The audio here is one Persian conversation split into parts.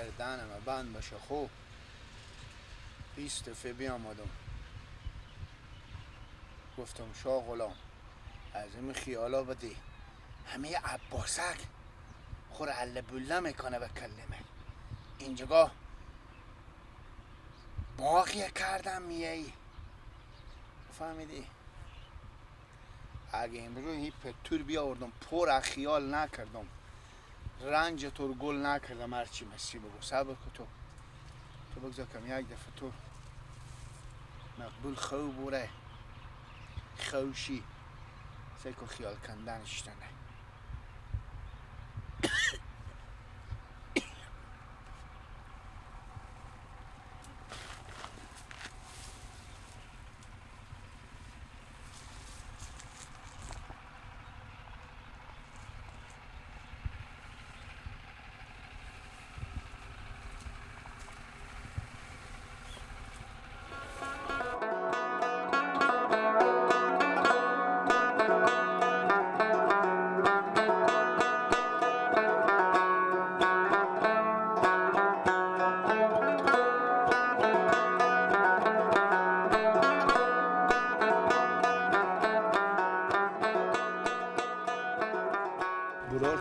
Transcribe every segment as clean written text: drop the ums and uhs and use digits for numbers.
گردنم بند باشه. خوب 20 دفعه بیامدم گفتم شاه غلام از این خیالا بدی همه عباسک خور عله بله میکنه به کلمه اینجا باقیه کردم میایی فهمیدی؟ اگه امروز این پتور بیاوردم پر خیال نکردم رنج تو گل نکردم هرچی مسی بگو صبر کن تو تو بگذار کم یک دفعه تو مقبول خو بوره خوشی سعی کن خیال کندنش نه.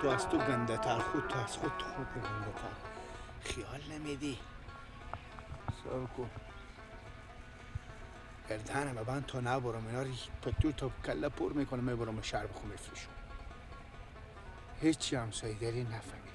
تو از تو گنده تر خود تو از خود تو خود گنده تر خیال نمیدی. صبر کن گردنم بند تا نبرم اینا رو پتو تا کله پر میکنم میبرم شهر بخون میفروشم. هیچی همسایه داری نفهمیدیم.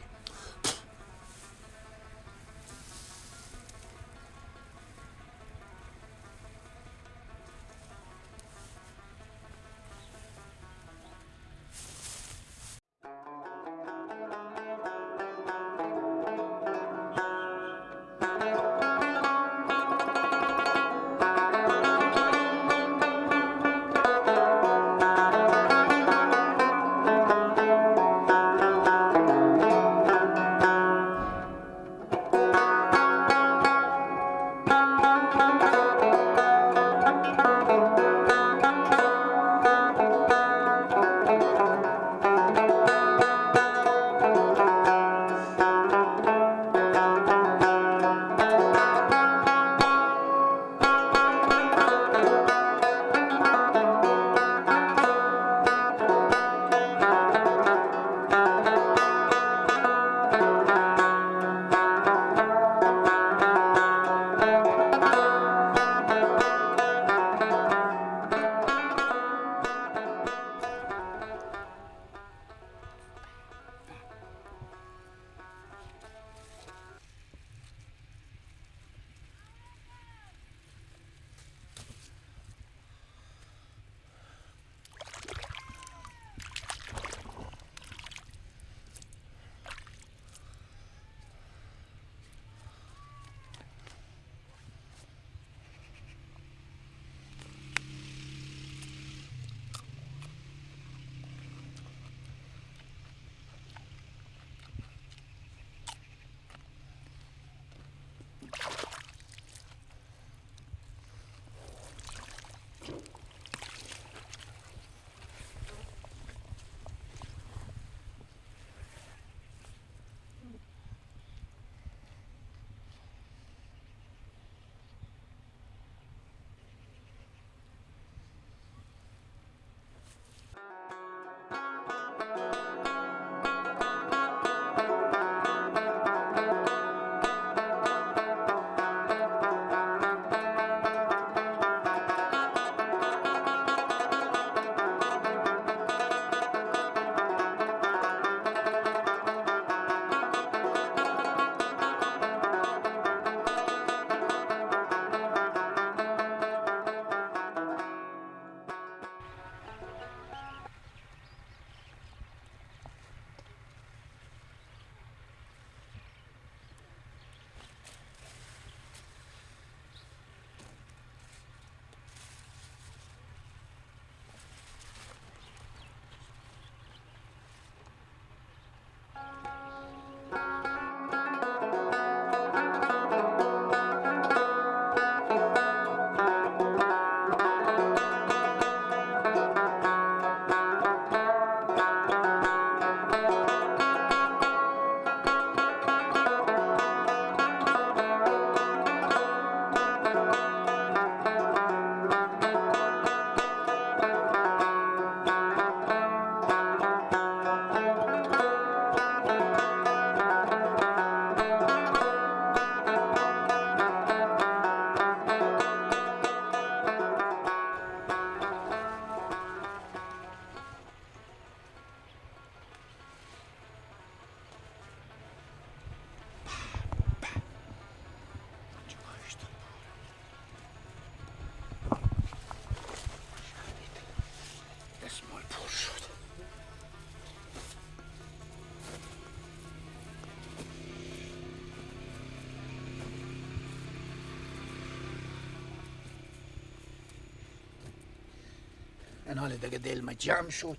این حال دیگه دل ما جمع شد.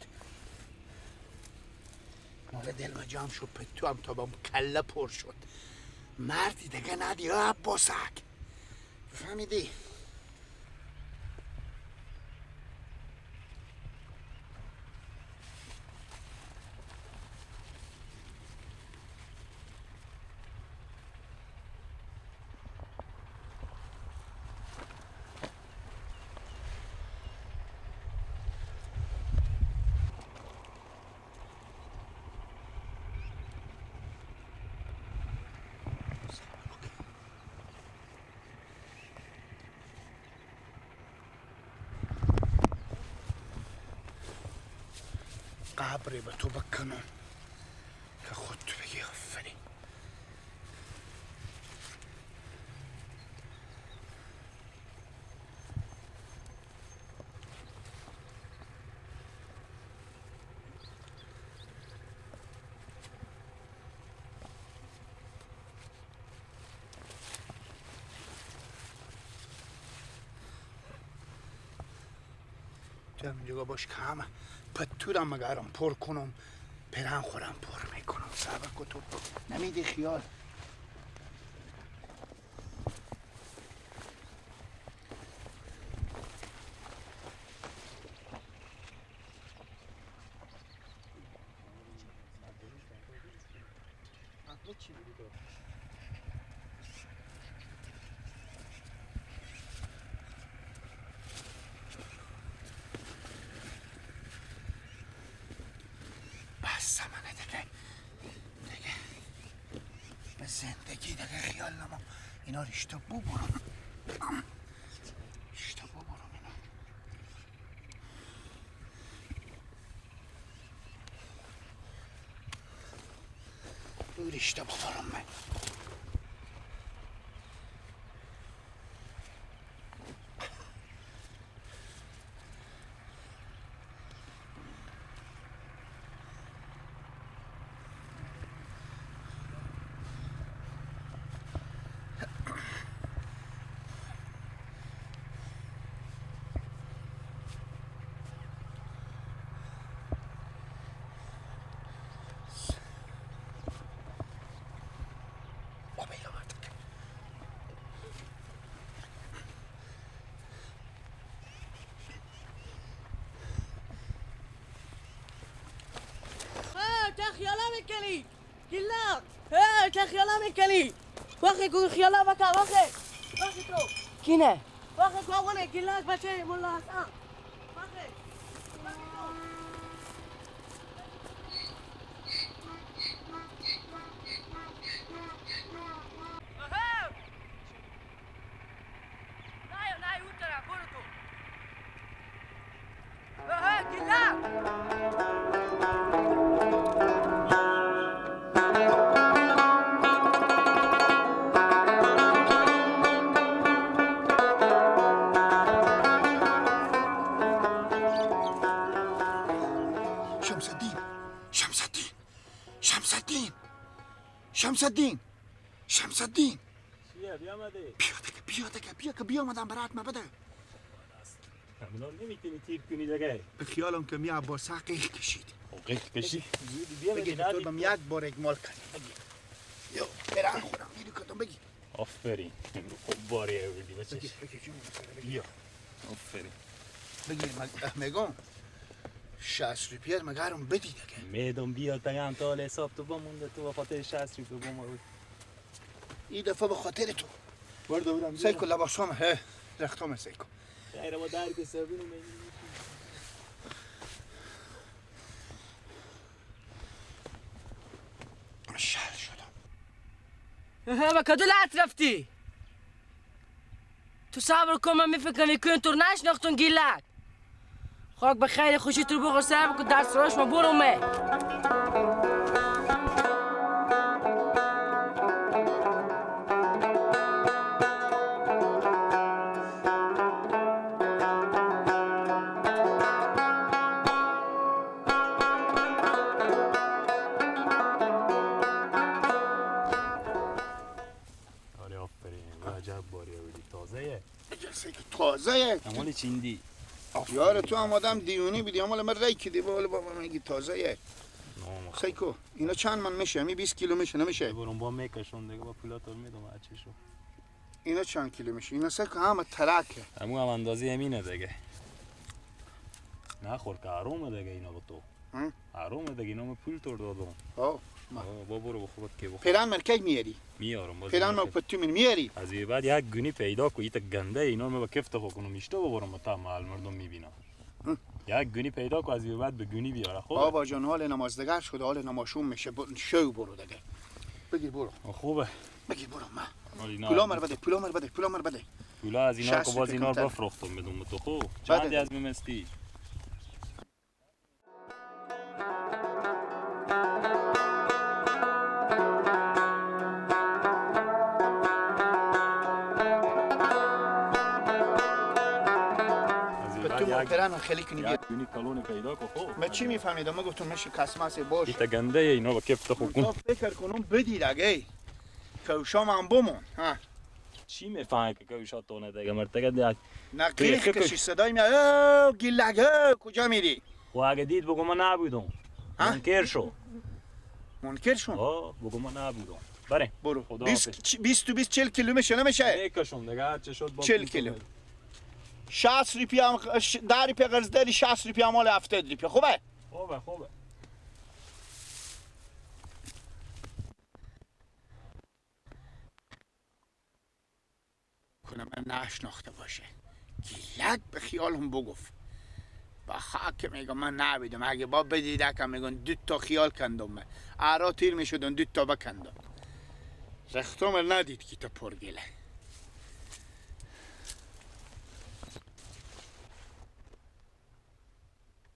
حال دل ما جمع شد، پتو هم تا با کله پر شد. مردی دیگه ندی عباسک. فهمیدی؟ قبری به تو بکنم که خود تو بگی آفرین. تو همینجا باش که همه پتورم مگرم پر کنم، پرن خورم پر میکنم. صبر کن تو نمیدی خیال. زندگی دیگه خیال نما. اینا ریشتا ببرم، ریشتا ببرم اینا. ریشتا ببرم من. میکنی گیلان، چه خیالا میکنی؟ وقتی کو خیالا بکا، وقتی وقتی تو کینه وقتی کو ونه گیلان بچه مولا حسن وقتی تو شمس الدین، شمس الدین، چیه بیامدی؟ بیا دیگه، بیا دیگه، بیا که بیامدم برات ما بده. همونا نمیتونی تیر کنی دیگه. به خیالم که می عباس قیخ کشید. قیخ کشید؟ بگی تو بم یک بار اگمال کنی. بگی. یو برن خودم میری کدوم بگی. آفرین. خوب باری آوردی بچه. بگی بگی جون بگی. بیا. آفرین. بگی میگم 60 روپیه مگرم بدی دیگه. میدم بیا دیگه تا حال حساب تو بمونده تو به خاطر 60 روپیه بمون. این دفعه به خاطر تو. برده بودم. سیکو لباسام رختام سیکو. خیر ما درد سربینو میگیریم. شل شدم. با کدو لعت رفتی؟ تو صبر کن من میفکرم یکون تو نشناختون گیلک. خاک به خیر خوشی تو بخور صبر کن درس راش ما برو می. آره آفرین، عجب باری آوردی. تازه. تازه. مال چیندی. یار تو هم آدم دیونی بیدی مال من ری کدی بالا بابا میگی تازه یه. سیکو اینا چند من میشه؟ می 20 کیلو میشه نمیشه؟ برم با میکشون دیگه با پولاتور میدم هرچی شو. اینا چند کیلو میشه؟ اینا سیکو همه ترکه. همون هم اندازه همینه دیگه. نخور که حرومه دیگه اینا با تو. حرومه دیگه اینا من پول تور دادم. آه با برو با خودت که بخور. پیران مرکز میاری؟ میارم باز. پیران ما پتو من میاری؟ از این بعد یک گونی پیدا کو ایت گنده اینا من با کفت خو کنم میشته ببرم تا محل مردم میبینم. یک گونی پیدا کو از این بعد به گونی بیاره خوب. بابا جان حال نمازدگر شد حال نماشون میشه شو برو دیگه. بگیر برو. خوبه. بگیر برو ما. پولا مر بده پولا مر بده پولا مر بده. پولا از اینا کو باز اینا رو بفروختم بدم تو خوب. چند از میمستی؟ پیران خیلی کنی بیا. گونی کلون پیدا کو خوب. من چی میفهمیدم؟ من گفتم میشه کسمس باش. ایت گنده اینا با کفت خو کن. تو فکر کنم بدی دیگه. کوشام هم بمون. ها. چی میفهمی که کوشا تو نه دیگه مرتگه دیگه. نه قیخ کشی صدای میاد. گیلگه کجا میری؟ و اگه دید بگو من نبودم. منکر شو. منکر شو؟ آه بگو من نبودم. بریم. برو. 20 20 40 کیلو میشه نمیشه؟ میکشم دیگه چه شد با 40 کیلو. 60 روپیه هم 10 روپیه قرض داری 60 روپیه مال 70 روپیه خوبه؟ خوبه خوبه. کنم من نشناخته باشه. گیلک به خیالم بگفت. با خاک میگم من نبیدم اگه با بدیدکم میگن دو تا خیال کندم من. ارا تیر میشدن دو تا بکندم. رختم ندید که تا پرگله.